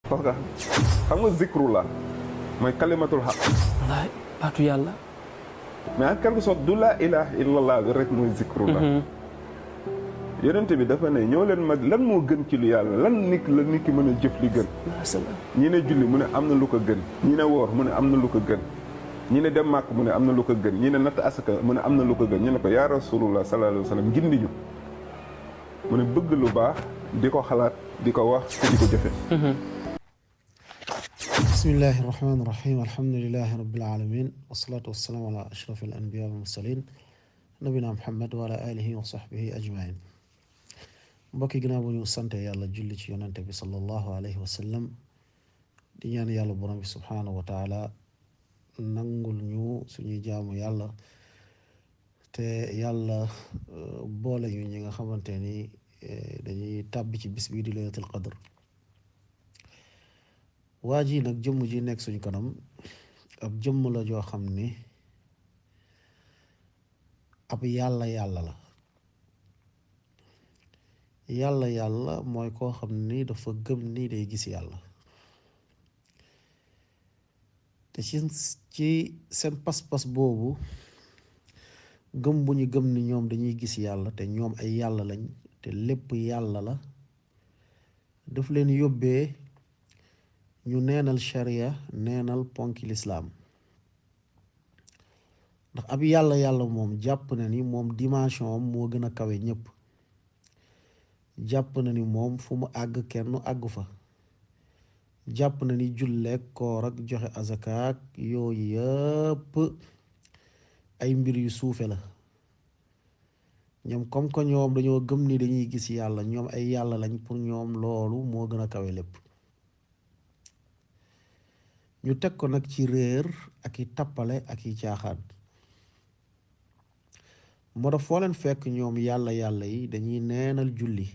parce que xam nga zikrullah mooy kalimatul xaq. wallaay baatu yàlla. mais en quelque sorte du laa ilaha illallah bi rek mooy zikrullah. yonente bi dafa ne ñoo leen mag lan moo gën ci lu yàlla lan nit la nit ki mën a jëf li gën. ñi ne julli mu ne am na lu ko gën. ñi ne woor mu ne am na lu ko gën. ñi ne dem màkk mu ne am na lu ko gën. ñi ne natt asaka mu ne am na lu ko gën ñu ne ko yaa rasulullah sallallahu alayhi wa sallam gindi ñu mu ne bëgg lu baax di ko xalaat di ko wax te di ko jëfe. bismillahi irrahmani irrahim alhamdulilahi rabbil alamin wasalaatu wasalaamu ala ashraf al anbiya wal mursalin nabina muhammad wa ala alihi wa sahbihi ajmain mbokki ginnaaw bu ñu sante yàlla julli ci yonante bi sallallahu alayhi wa sallam di ñaan yàlla borom bi subhanahu wa taala nangul ñu suñuy jaamu yàlla te yàlla boole ñu ñi nga xamante ni dañuy tàbbi ci bis bii di laylatul qadr waa ji nag jëmm ji nekk suñ kanam ab jëmm la joo xam ni ab yàlla la yàlla mooy koo xam ni dafa gëm ni day gis yàlla te ci seen pas-pas boobu gëm bu ñu gëm ni ñoom dañuy gis yàlla te ñoom ay yàlla lañ te lépp yàlla la daf leen yóbbee ñu neenal sharia neenal ponki lislaam ndax ab yàlla moom jàpp na ni moom dimension am moo gën a kawe ñëpp jàpp na ni moom fu mu àgg kenn àggu fa jàpp na ni julleek koor ak joxe azakaak yooyu yëpp ay mbir yu suufe la ñoom comme que ñoom dañoo gëm ni dañuy gis yàlla ñoom ay yàlla lañ pour ñoom loolu moo gën a kawe lépp ñu teg ko nag ci réer ak i tappale ak i caaxaan moo tax foo leen fekk ñoom yàlla yi dañuy neenal julli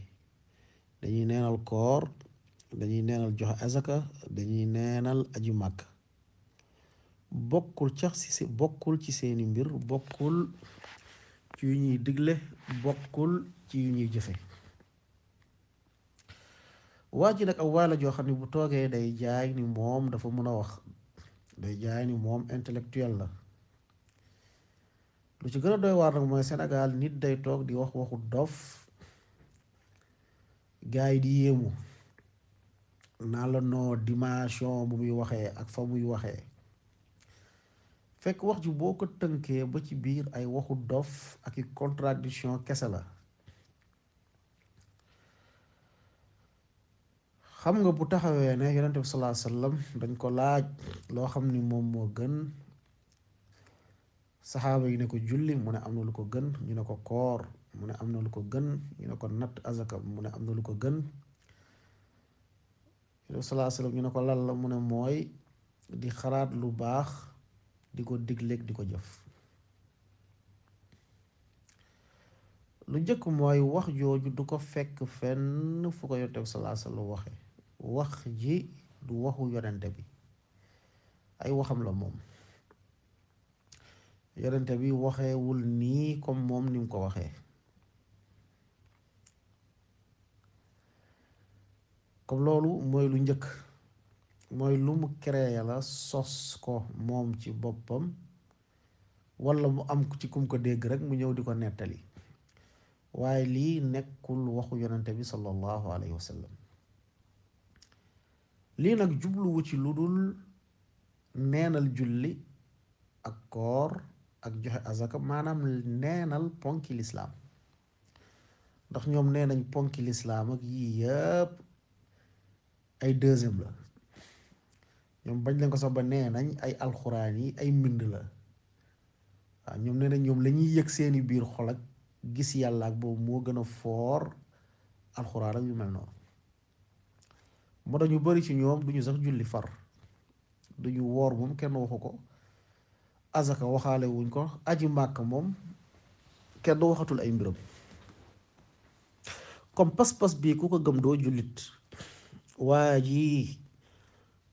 dañuy neenal koor dañuy neenal joxe azaka dañuy neenal aju màkk bokkul ci seeni mbir bokkul ci yu ñuy digle bokkul ci yu ñuy jëfe waa ji nag ab waay la joo xam ne bu toogee day jaay ni moom dafa mën a wax day jaay ni moom intellectuel la lu ci gën a doy waar nag mooy Sénégal nit day toog di wax waxu dof gaay di yéemu naa la noo dimension bu muy waxee ak fa muy waxee fekk wax ji boo ko tënkee ba ci biir ay waxu dof ak i contradiction kese la xam nga bu taxawee ne yonent bi sallallahu alayhi wasallam dañ ko laaj loo xam ni moom moo gën saxaaba yi ne ko julli mu ne am na lu ko gën ñu ne ko koor mu ne am na lu ko gën ñu ne ko natt azaka mu ne am na lu ko gën yonent bi sallallahu alayhi wasallam ñu ne ko lan la mu ne mooy di xalaat lu baax di ko digleeg di ko jëf lu njëkk mooy wax jooju du ko fekk fenn fu ko yonent bi sallallahu alayhi wasallam waxe wax ji du waxu yonente bi ay waxam la moom yonente bi waxeewul nii comme moom ni mu ko waxee comme loolu mooy lu njëkk mooy lu mu créé la sos ko moom ci boppam walla mu am ci kum ko dégg rek mu ñëw di ko nettali waaye lii nekkul waxu yonente bi sallallahu alayhi wa sallam lii nag jubluwu ci lu dul neenal julli ak koor ak joxe azaka maanaam neenal ponki lislaam ndax ñoom nee nañ ponki lislaam ak yii yëpp ay deuxième la ñoom bañ leen ko sax ba nee nañ ay alxuraan yi ay mbind la waaw ñoom nee nañ ñoom la ñuy yëg seeni biir xol ak gis yàlla ak boobu moo gën a foor alxuraan ak yu mel noonu moo tax ñu bari ci ñoom duñu sax julli far duñu woor moom kenn waxu ko azaka waxaale wuñ ko aji màkk moom kenn waxatul ay mbiram comme pas-pas bii ku ko gëm doo jullit waa ji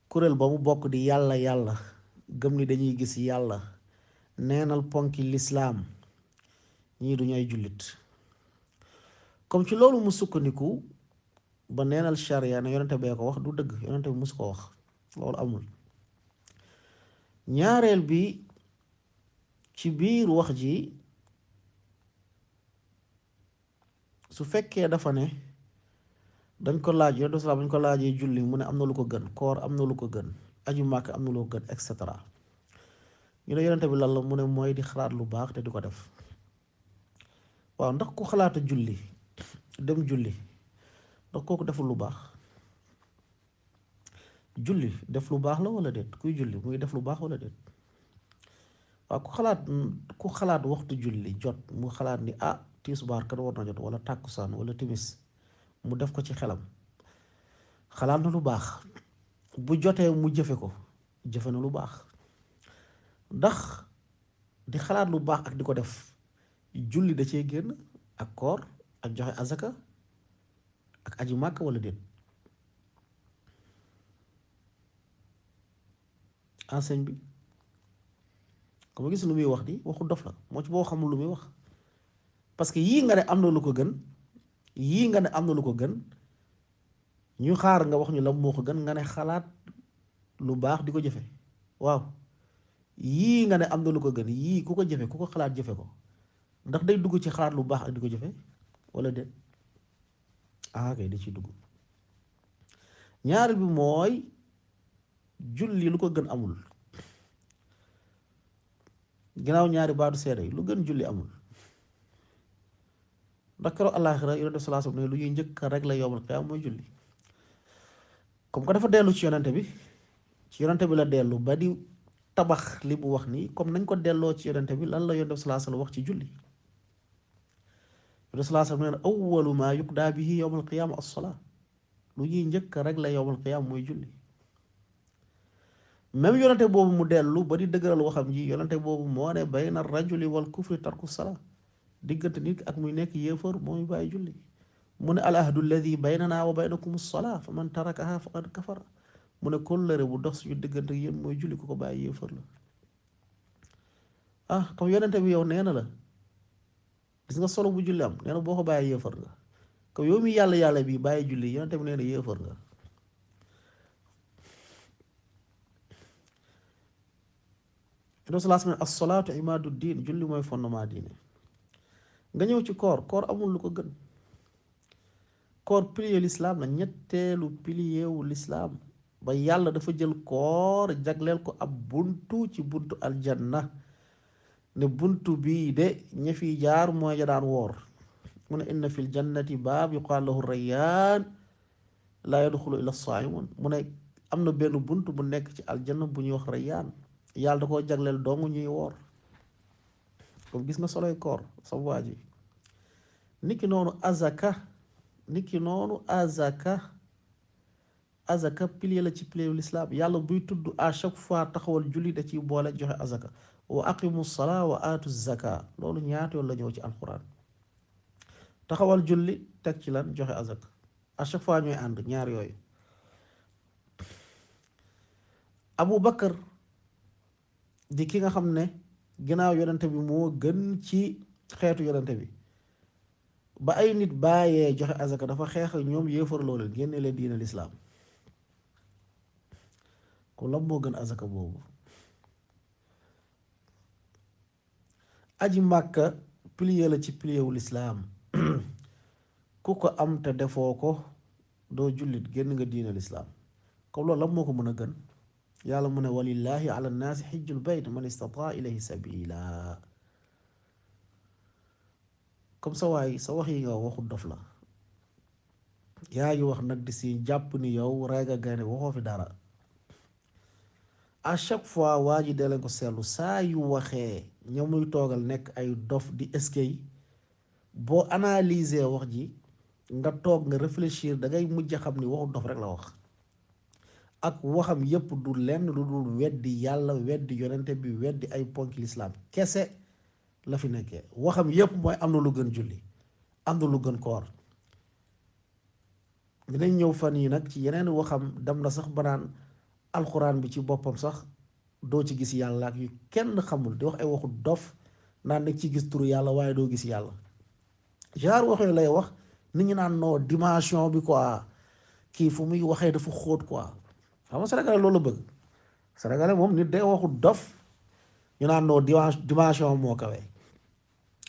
kuréel ba mu bokk di yàlla gëm ni dañuy gis yàlla neenal ponki lislaam ñii duñu ay jullit comme ci loolu mu sukkandiku ba neenal charia ne yonente bee ko wax du dëgg, yonente bi mus ko wax, loolu amul. ñaareel bi ci biir wax ji su fekkee dafa ne dañ ko laaj yonente bi salaam dañ ko laajee julli mu ne am na lu ko gën, koor am na lu ko gën, aju màkk am na lu ko gën, et cetera. ñu ne yonente bi lan la mu ne mooy di xalaat lu baax te di ko def. waaw ndax ku xalaata julli dem julli ndax kooku deful lu baax? julli def lu baax la wala déet? kuy julli muy def lu baax wala déet? waaw ku xalaat waxtu julli jot mu xalaat ni tisbaar kat war na jot wala tàkkusaan wala timis mu def ko ci xelam, xalaat na lu baax, bu jotee mu jëfe ko, jëfe na lu baax. ndax di xalaat lu baax ak di ko def julli da cee génn, ak koor ak joxe azaka ak aji màkk wala déet? enseigne bi comme gis lu muy wax di waxu dof la, moo ci boo xamul lu muy wax, parce que yii nga ne am na lu ko gën, yii nga ne am na lu ko gën, ñu xaar nga wax ñu la moo ko gën, nga ne xalaat lu baax di ko jëfe. waaw yii nga ne am na lu ko gën, yii ku ko jëfe, ku ko xalaat jëfe ko, ndax day dugg ci xalaat lu baax ak di ko jëfe wala déet? kay da ciy dugg. ñaar bi mooy julli lu ko gën amul, ginnaaw ñaari baatu seede yi lu gën julli amul. ndax keroog àllaaxira yonent bi sallallahu alayhi wasallam ne lu ñuy njëkk rek la yowmal qiyaama mooy julli. comme que dafa dellu ci yonente bi la dellu ba di tabax li mu wax nii, comme nañ ko delloo ci yonente bi, lan la yonent bi sallallahu alayhi wasallam wax ci julli? yonent bi sallallahu alayhi wasallam nee na awwalu maa yuqdaa bihi yowmal qiyaama as-salaa, lu ñuy njëkk rek la yowmal qiyaama mooy julli. même yonente boobu mu dellu ba di dëgëral waxam ji, yonente boobu moo ne bayna rajuli wal kufri tarku salaa, diggante nit ak muy nekk yéefar mooy bàyyi julli. mu ne al ahdu alladi baynana wa baynakum as-salaa fa man tarakaha faqad kafara, mu ne kóllëre bu dox suñu diggante yéen mooy julli, ku ko bàyyi yéefar la. comme yonente bi yow nee na la gis nga solo bu julli am, nee na boo ko bàyyi yéefar nga. comme yow mi yàlla bi bàyyi julli, yonente bi nee na yéefar nga. as-salaatu imaadu diin, julli mooy fondement diine. nga ñëw ci koor amul lu ko gën. koor pilier l'islam la, ñetteelu pilier wu l'islam, ba yàlla dafa jël koor jagleel ko ab buntu ci buntu aljanna, ne buntu bii de ña fi jaar mooy ja daan woor. mu ne inna fil jannati baab yuqaal lahu rayyaan laa yadxulu illa as-saa'imuun, mu ne am na benn buntu bu nekk ci aljanna bu ñuy wax rayyaan, yàlla da koo jagleel dong ñuy woor. comme gis nga soloy koor sa waa ji. niki noonu azaka pilier la ci pilier l'islam. yàlla buy tudd à chaque fois taxawal julli da ciy boole joxe azaka. wa aqimu salaa wa aatu zaka, loolu ñaata yoon la ñëw ci alquran. taxawal julli teg ci lan joxe azaka, à chaque fois ñooy ànd ñaar yooyu. Abu Bakar di ki nga xam ne ginnaaw yonente bi moo gën ci xeetu yonente bi, ba ay nit bàyyee joxe azaka dafa xeex ak ñoom yéefarloo leen, génne leen diina lislaam. ko lam moo gën azaka boobu? aji màkka pilier la ci pilier wu lislaam. ku ko am te defoo ko doo jullit, génn nga diina lislaam. comme loolu lam moo ko mën a gën? yàlla mu ne walillahi ala nnaasi xijjul bayt man istataa ilayhi sabila. comme sa waay sa wax yi nga waxu dof la, yaa ngi wax nag di si jàpp ni yow rega gaynde waxoo fi dara. à chaque fois waa ji dee leen ko seetlu, saa yu waxee ña muy toogal nekk ay dof di eskay, boo analyser wax ji nga toog nga réfléchir da ngay mujj xam ni waxu dof rek la wax. ak waxam yépp du lenn lu dul weddi yàlla, weddi yonente bi, weddi ay ponki lislaam kese la fi nekkee. waxam yépp mooy am na lu gën julli, am na lu gën koor. dinañ ñëw fan yi nag ci yeneen waxam, dem na sax banaan alxuraan bi ci boppam sax doo ci gis yàlla ak yu kenn xamul, di wax ay waxu dof naan nag ci gis turu yàlla waaye doo gis yàlla. genre waxee lay wax nit ñi naan non dimension bi quoi, kii fu muy waxee dafa xóot quoi xam nga sénégalais loolu la bëgg sénégalais moom nit day waxu dof ñu naan noo dimension moo kawee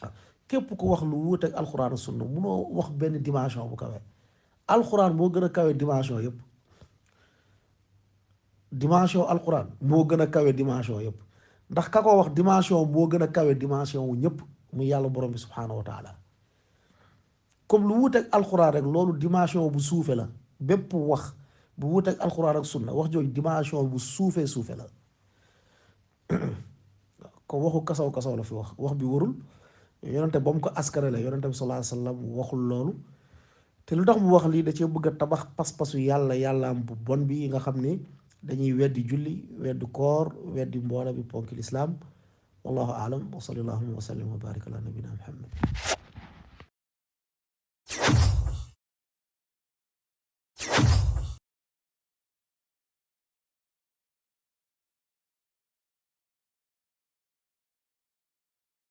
waaw képp ku wax lu wuute ak alxuraan sunna munoo wax benn dimension bu kawee alxuraan moo gën a kawe dimension yëpp dimension alxuraan moo gën a kawe dimension yëpp ndax ka ko wax dimension moo gën a kawe dimension wu ñëpp mu yàlla borom bi subhaanahu wa taala comme lu wuuteeg alxuraan rek loolu dimension bu suufe la bépp wax bu wuuteeg alxuraan ak sunna wax jooju dimension bu suufe la comme waxu kasaw la fi wax bi warul yonente ba mu ko askanale yonente bi sallallahu alayhi wasallam waxul loolu te lu tax mu wax lii da cee bëgg a tabax pas-pasu yàllaam bu bon bi nga xam ni dañuy weddi julli weddi koor weddi mboola bi ponki lislaam wallahu aalam wa sallallahu wa sallam wa barik ala nabina muhammad